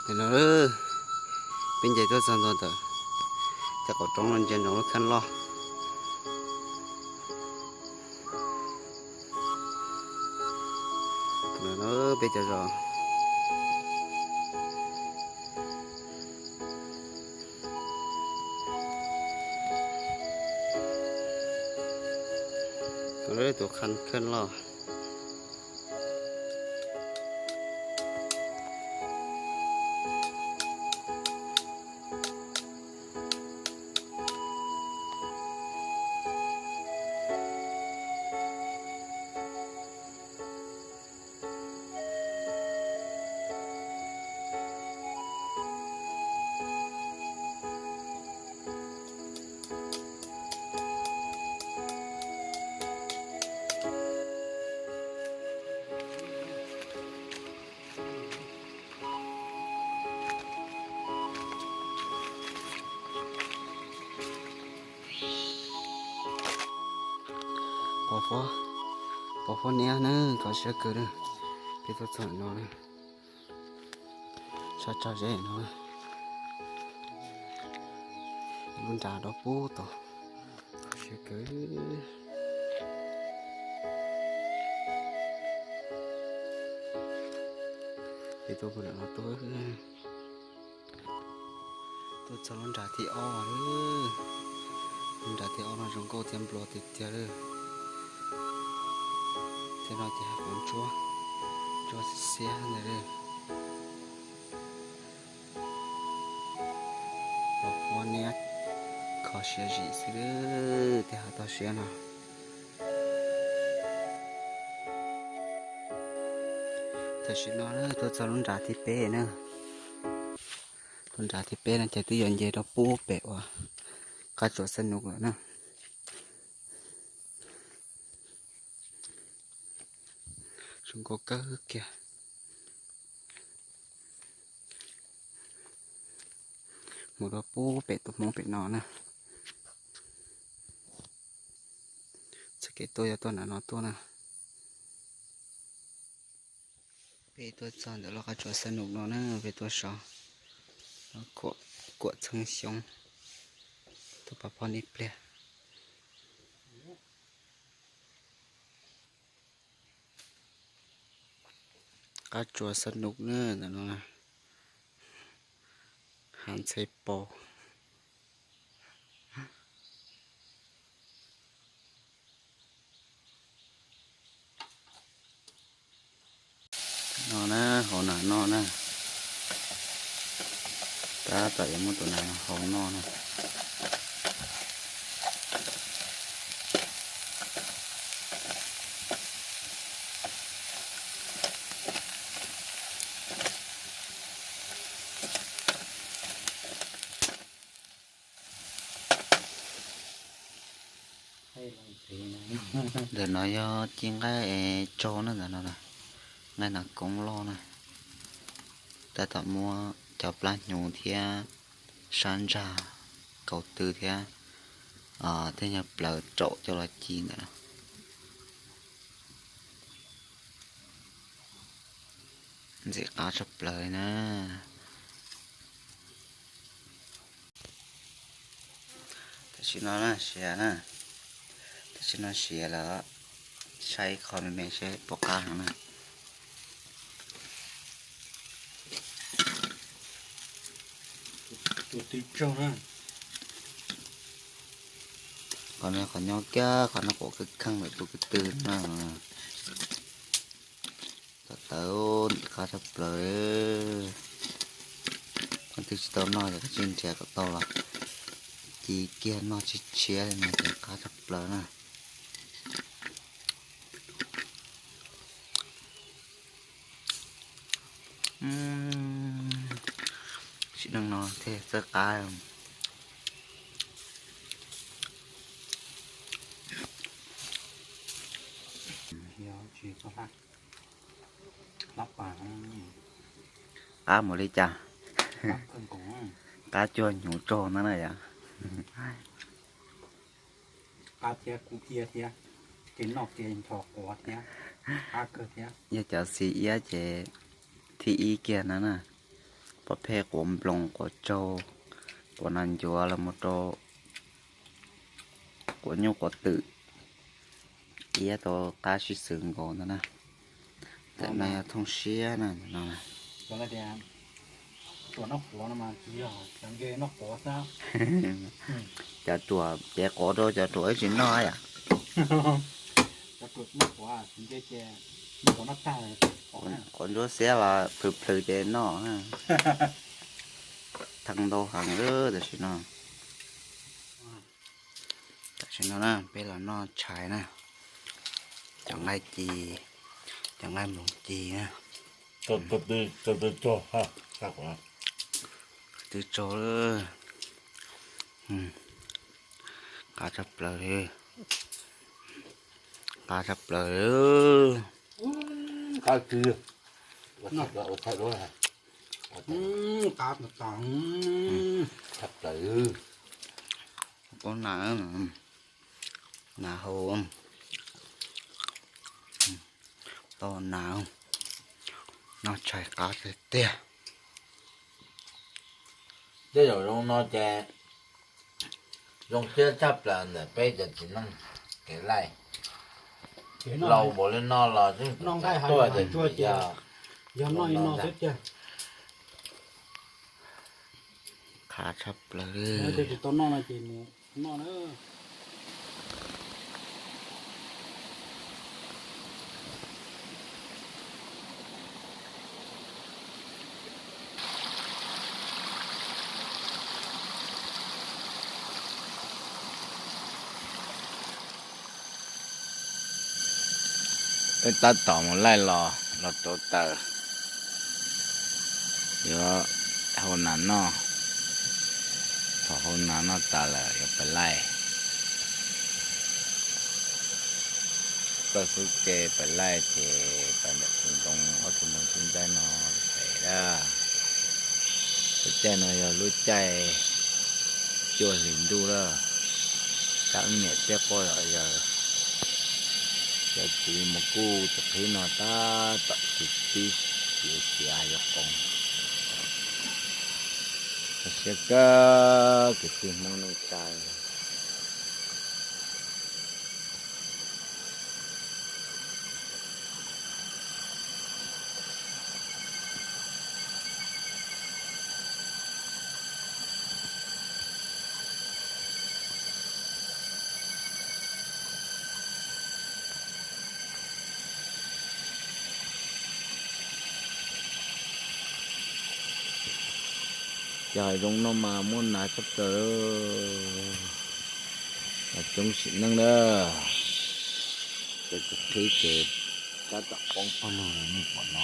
No, peb nce tuaj txog ntua ntawm tej qaum roob no ntsia ntsoov lub kheej loj. Peb cov zos, tus kheej loj. Pov, pov huab niab na, kho siab kawg na. Peb tuaj txog no na, sab tsag zeb no, lub nra rau pub tod, kho siab kawg. Peb tuaj puag nram no tuaj, tuaj txog lub nra thib ob lawm. Lub nra thib ob no zoo nkauj thiab nplua tiag tiag li. Thiab no ces haj quav ntsuab, ntsuab xiab xiab ntawd li. Pov huab niab kho siab zim xwb, tej hav toj siab no. Tam sim no tuaj txog lub nra thib peb na. Lub nra thib peb no ces twb yuav nce rau pub pem uas qab tsuas xab nus lawm na. Zoo nkauj kawg kiag. Mus rau pub pem tus hmoob pem no na. Txoj kev tuaj yog tuaj nram no tuaj na. Peb tuaj txog ntawm lub qab tsuas xab nus no na, peb tuaj so kuam txheeb xyoob, tuaj pov huab niab ib pliag. Qab tsuas xab nus na, ntawm no hav ntxheb pos. No na, hauv no no na. Tab tom yuav muab tus nas hau no na. Ntawm no yog ci nqaij tsau na, ntawm no nqaij nas koob loj na. Tab tom muab cov plab hnyuv thiab sab ntsag, kaus tw thiab tej nyuag plaws raum coj los ci ntawm no. Ntxim qab tshaj plaws li na. Tam sim no na siav na, tam sim no siav lawm, saib ib qho me me seb puas qab no na. Qhov no qhov nyob kiag qhov no quav kheej kheej lawm tus ko tw na. Tam tawv ntxim qab tshaj plaws. Qhov twg tsis tau noj ces koj tsis nrhiav kom tau los ci kiag noj tshiab tshiab li no ces qab tshaj plaws na. Sim neej no thiaj txawj qab. Qab mus li cas? Qab cuag hnyuv tsog no na yom. Qab thiab kub iab thiab, ces noj ces ncho quav thiab, qab kawg thiab. Yog cov xis iab ces thib ib kiag no na. Pov phej, quav nploos, quav tsaug, quav nas ncuav los mus rau quav nyuj quav twm, iab tau qab sib xws nkaus ntawd na. Ntawm no yog thooj siab na, ntawm no na. Cov ruam ces quav rau, cov ruam ib tsis noj yom. Quav ntsuab xiab los plhws plhws ces noj. Thee ntau heev tam sim no. Tam sim no na peb los noj tshais na, cov nqaij ci, cov nqaij nploos ci na. Twb tsaug, qab tshaj plaws li, qab tshaj plaws li. Qab tshaj plaws. Ua nas, nas hau, tau nas, noj tshais qab tiag tiag. Tej zaum zoo no ces zoo siab tshaj plaws ntawm peb cov txiv neej kev laij. Laus npaum li no los yeej tuaj ces yog, yog noj li no xwb tiag. Qab tshaj plaws li. Tsis tau noj no ces mus noj na. Peb tab tom mus laij los, los rauv taws, yuav hau nas noj. Thaum hau nas noj tas lawm yuav pais laij. Txoj xub ke pais laij ces pais ntawm tus ntoo, ob tug ntoo xub ntsab no pem lawm. Lub caij no yog lub caij cuaj hlis ntuj lawm, tab wb niam tej quaj zom zaws. Cov txiv mus kuj tus qhib no tab tom tsis tib xiav xiav yuav qoos. Kho siab kawg kwv tij Hmoob neej tsa. Cov hav zoov no mas muaj nas tshaj plaws, coob sim neej na. Cov txiv qhib ces tab tom poob pawg lug li nej pom no.